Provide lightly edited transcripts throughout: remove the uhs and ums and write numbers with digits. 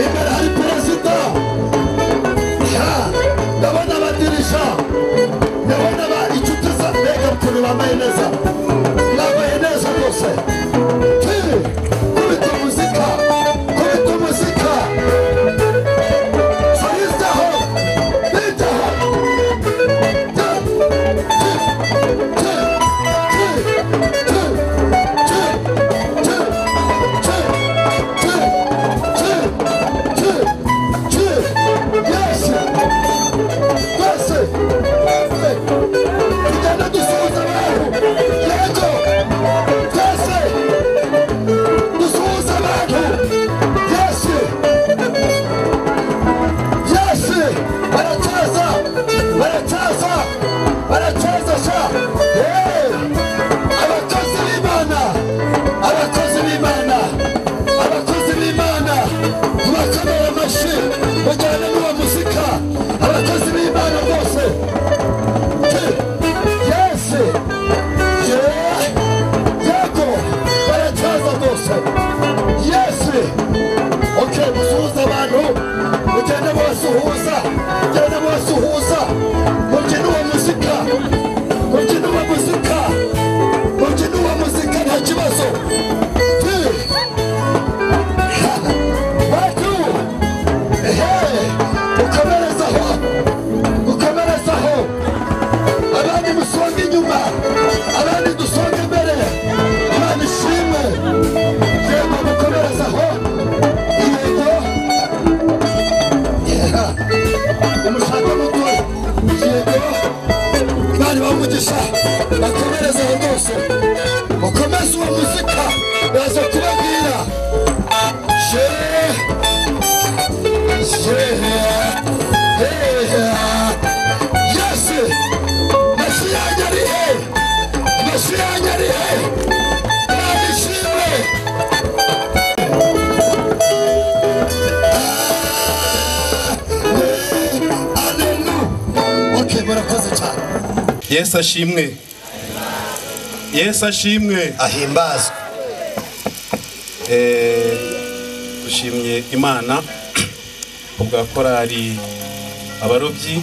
Imbere hari perezida. Ndabona abadirisha, ndabona inshuti za mbega ukuntu bambaye neza, bambaye neza rwose. Kubita umuzika, kubita umuzika. Saristaho, bitaho. Yesu ashimwe. Yesu ashimwe. Ahimbazwe. Dushimye Imana kubwa korali abarobyi,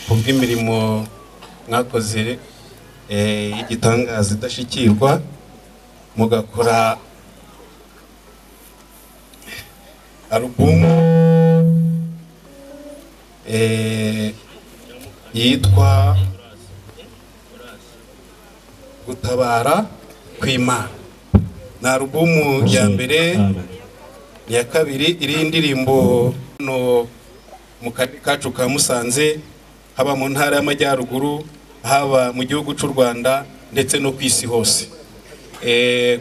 kubw'imirimo mwakoze y'igitangaza idashikirwa, mugakora alubumu yitwa Gutabara kw'Imana. Na alubumu ya mbere, ya kabiri iri indirimbo no mu karere kacu ka Musanze, haba mu ntara y'Amajyaruguru, haba mu gihugu cy'u Rwanda ndetse no ku isi hose.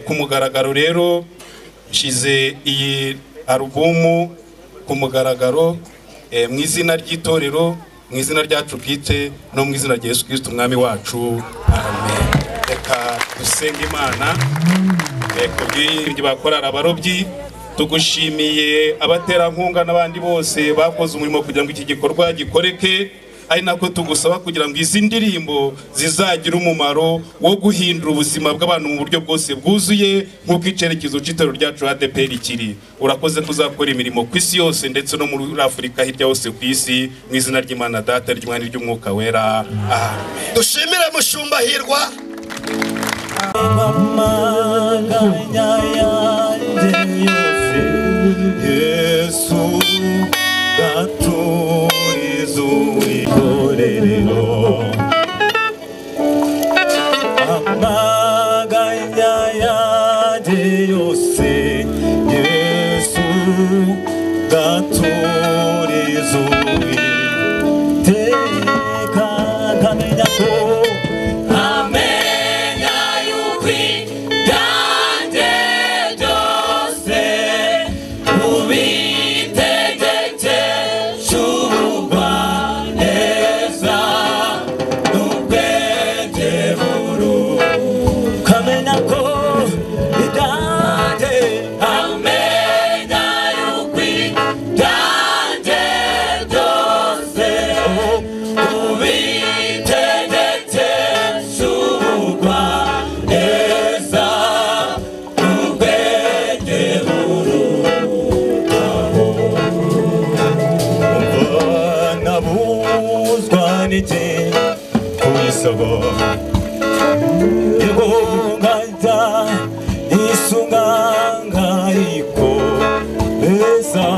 Ku mugaragaro rero nshize iyi alubumu ku mugaragaro mu izina ry'itorero, mu izina ryacu bwite no mu izina rya Yesu Kristo umwami wacu. Amen. Reka dusenge Imana kubw'ibyo bakorara abarobyi. Tugushimiye abaterankunga n'abandi bose bakoze umurimo kugira ngo iki gikorwa gikoreke, ari nako tugusaba kugira ngo izi ndirimbo zizagira umumaro wo guhindura ubuzima bw'abantu mu buryo bwose bwuzuye, nk'uko icyerekezo cy'itorero ryacu ADEPR kiri. Urakoze kuzakora imirimo ku isi yose ndetse no muri Afurika hirya hose ku isi, mu izina ry'Imana Data, ry'Umwana, ry'Umwuka Wera. Amen. Dushimire Mushumba Hirwa. Yesu gaturiza uwikorerero amaganya yanjye yose, Yesu gaturiza uwiteka, nkamenya ko amenya yuko ibyanjye byose ubitegekesha ubugwaneza n'ubwenge buru, ukamenya ko ibyanjye, amenya yuko ibyanjye byose Yesabo Yegonganja Isunganga iko Eza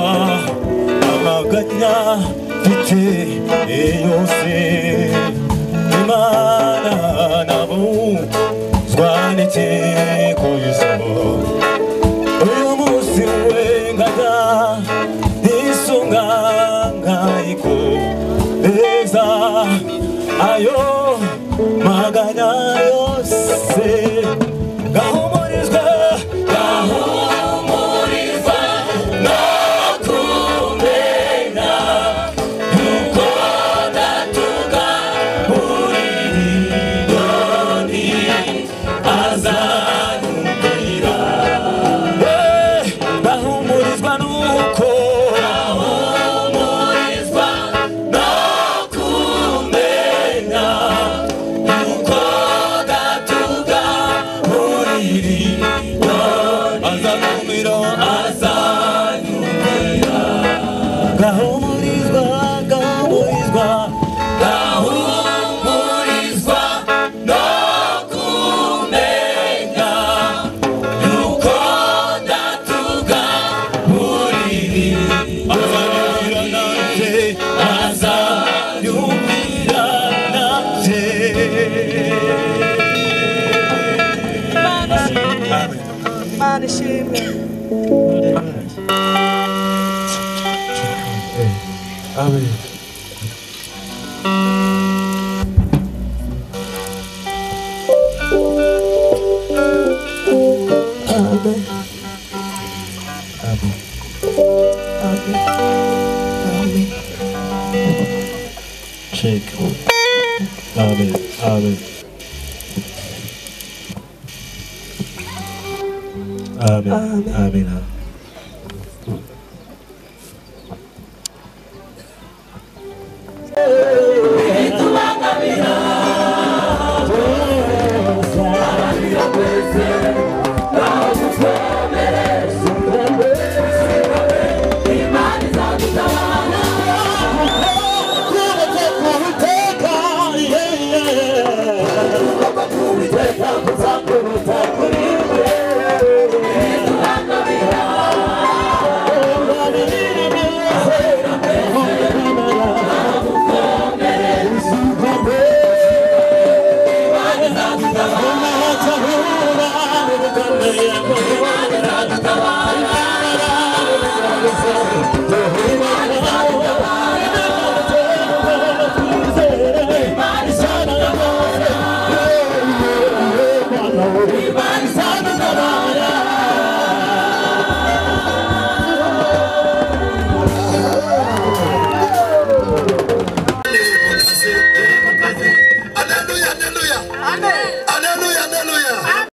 Amaganya Fite Eyose Imana Nabu Zwanite Koyesabo Uyu munsi wenganya Isunganga iko Eza Ayo Maganya yose Gahumurizwa Gahumurizwa No kumenya Yuko datuga Muri doni Azanyumvira Gahumurizwa nuko Gahumurizwa no kumenya Yuko datuga Muri doni Azanyumvira Azanyumvira Gahumurizwa Gahumurizwa Gahumurizwa no kumenya Yuko datuga Muri Azanyumvira nanje Azanyumvira nanje Imana ishimwe. Amen. Amen. Amen. Amen. Amen. Check. Amen. Amen. Amen. Amen. Amen. Imana